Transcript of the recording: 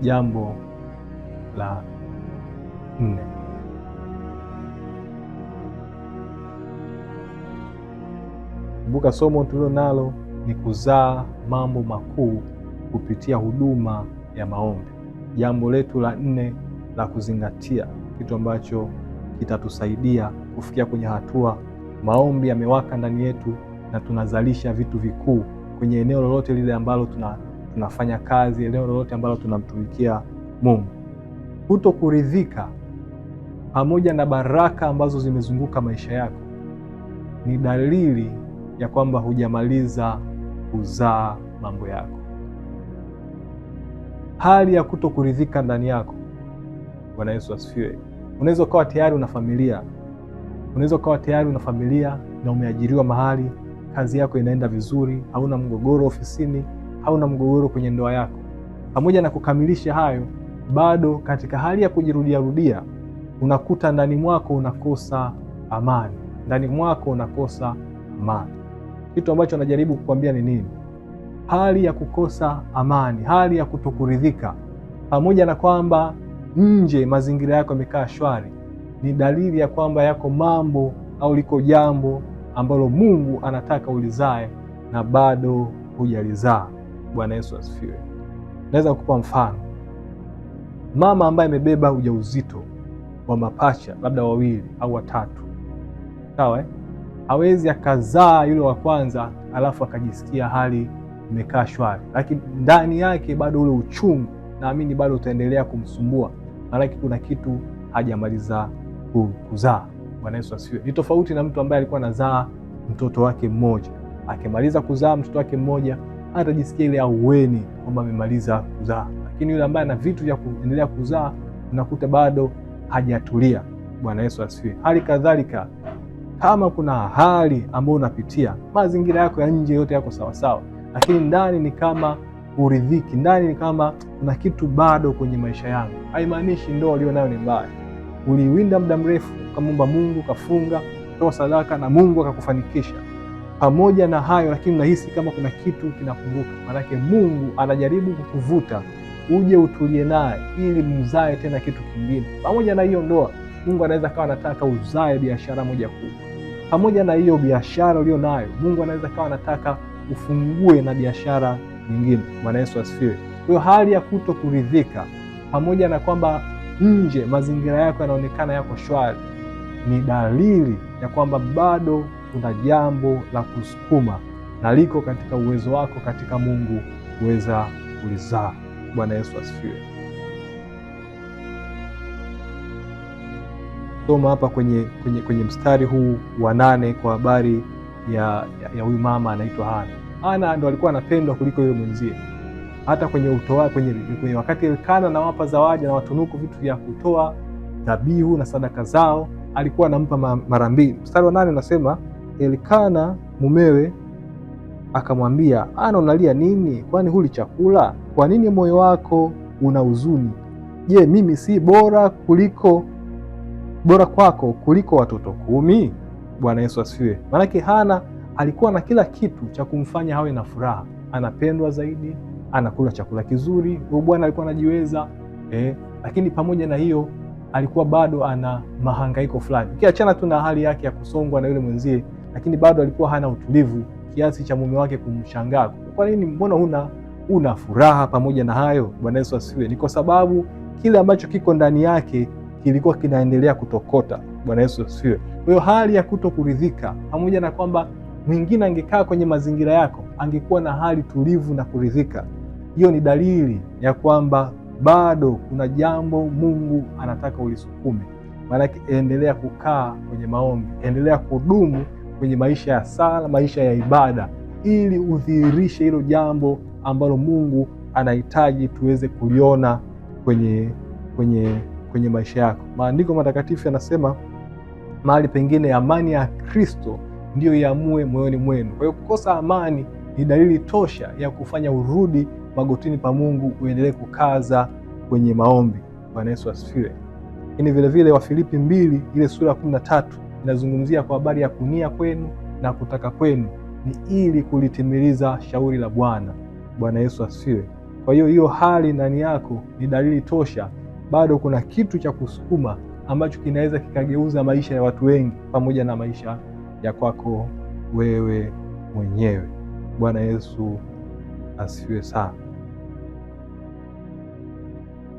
Jambo la nne. Kumbuka somo tulilo nalo ni kuzaa mambo makuu kupitia huduma ya maombi. Jambo letu la nne la kuzingatia, kitu ambacho kitatusaidia kufikia kwenye hatua maombi yamewaka ndani yetu na tunazalisha vitu vikuu kwenye eneo lolote lile ambalo tunafanya kazi, eneo lolote ambalo tunamtumikia Mungu. Kutokuridhika pamoja na baraka ambazo zimezunguka maisha yako ni dalili ya kwamba hujamaliza kuzaa mambo yako. Hali ya kutokuridhika ndani yako, Bwana Yesu asifiwe. Unaweza ukawa tayari una familia, unaweza ukawa tayari una familia na umeajiriwa mahali, kazi yako inaenda vizuri, hauna mgogoro ofisini, hauna mgogoro kwenye ndoa yako. Pamoja na kukamilisha hayo, bado katika hali ya kujirudiarudia, unakuta ndani mwako unakosa amani, ndani mwako unakosa amani. Kitu ambacho najaribu kukwambia ni nini? Hali ya kukosa amani, hali ya kutokuridhika, pamoja na kwamba nje mazingira yako yamekaa shwari, ni dalili ya kwamba yako mambo au liko jambo ambalo Mungu anataka ulizae na bado hujalizaa. Bwana Yesu asifiwe. Naweza kukupa mfano, mama ambaye amebeba ujauzito wa mapacha labda wawili au watatu, sawa eh? Hawezi akazaa yule wa kwanza alafu akajisikia hali imekaa shwari, lakini ndani yake bado ule uchungu, naamini bado utaendelea kumsumbua, maanake kuna kitu hajamaliza kuzaa. Bwana Yesu asifiwe. Ni tofauti na mtu ambaye alikuwa anazaa mtoto wake mmoja, akimaliza kuzaa mtoto wake mmoja atajisikia ile aueni kwamba amemaliza kuzaa, lakini yule ambaye ana vitu vya kuendelea kuzaa unakuta bado hajatulia. Bwana Yesu asifiwe. Hali kadhalika kama kuna hali ambayo unapitia, mazingira yako ya nje yote yako sawasawa, lakini ndani ni kama huridhiki, ndani ni kama kuna kitu bado kwenye maisha yangu. Haimaanishi ndoa ulio nayo ni mbaya. Uliwinda muda mrefu, ukamwomba Mungu, ukafunga, toa sadaka na Mungu akakufanikisha. Pamoja na hayo lakini unahisi kama kuna kitu kinapunguka. Maanake Mungu anajaribu kukuvuta uje utulie naye ili mzae tena kitu kingine. Pamoja na hiyo ndoa, Mungu anaweza kawa anataka uzae biashara moja kubwa. Pamoja na hiyo biashara ulio nayo, Mungu anaweza kawa anataka ufungue na biashara nyingine. Bwana Yesu asifiwe. Kwa hiyo hali ya kuto kuridhika, pamoja na kwamba nje mazingira yako yanaonekana yako shwari, ni dalili ya kwamba bado kuna jambo la kusukuma na liko katika uwezo wako katika Mungu kuweza kulizaa. Bwana Yesu asifiwe. Soma hapa kwenye mstari huu wa 8 kwa habari ya huyu mama anaitwa Hana. Hana ndo alikuwa anapendwa kuliko yule mwenzie. Hata kwenye utoa kwenye wakati Elkana anawapa zawadi na watunuku vitu vya kutoa dhabihu na sadaka zao, alikuwa anampa mara mbili. Mstari wa 8 unasema Elkana mumewe akamwambia, Ana, unalia nini? Kwani huli chakula? Kwa nini moyo wako una huzuni? Je, mimi si bora kwako kuliko watoto 10? Bwana Yesu asifiwe. Maanake Hana alikuwa na kila kitu cha kumfanya awe na furaha, anapendwa zaidi, anakula chakula kizuri, huyu bwana alikuwa anajiweza, lakini pamoja na hiyo alikuwa bado ana mahangaiko fulani. Ukiachana tu na hali yake ya kusongwa na yule mwenzie, lakini bado alikuwa hana utulivu kiasi cha mume wake kumshangaa, kwa nini, mbona huna furaha pamoja na hayo? Bwana Yesu asifiwe. Ni kwa sababu kile ambacho kiko ndani yake kilikuwa kinaendelea kutokota. Bwana Yesu asifiwe. Kwa hiyo hali ya kutokuridhika, pamoja na kwamba mwingine angekaa kwenye mazingira yako angekuwa na hali tulivu na kuridhika, hiyo ni dalili ya kwamba bado kuna jambo Mungu anataka ulisukume. Maanake endelea kukaa kwenye maombi, endelea kudumu kwenye maisha ya sala, maisha ya ibada, ili udhihirishe hilo jambo ambalo Mungu anahitaji tuweze kuliona kwenye maisha yako. Maandiko matakatifu yanasema mahali pengine, amani ya Kristo ndiyo iamue moyoni mwenu. Kwa hiyo kukosa amani ni dalili tosha ya kufanya urudi magotini pa Mungu, uendelee kukaza kwenye maombi. Bwana Yesu asifiwe. Lakini vile vile Wafilipi 2 ile sura ya 13 inazungumzia kwa habari ya kunia kwenu na kutaka kwenu ni ili kulitimiliza shauri la Bwana. Bwana Yesu asifiwe. Kwa hiyo hiyo hali ndani yako ni dalili tosha, bado kuna kitu cha kusukuma ambacho kinaweza kikageuza maisha ya watu wengi pamoja na maisha ya kwako wewe mwenyewe. Bwana Yesu asifiwe sana.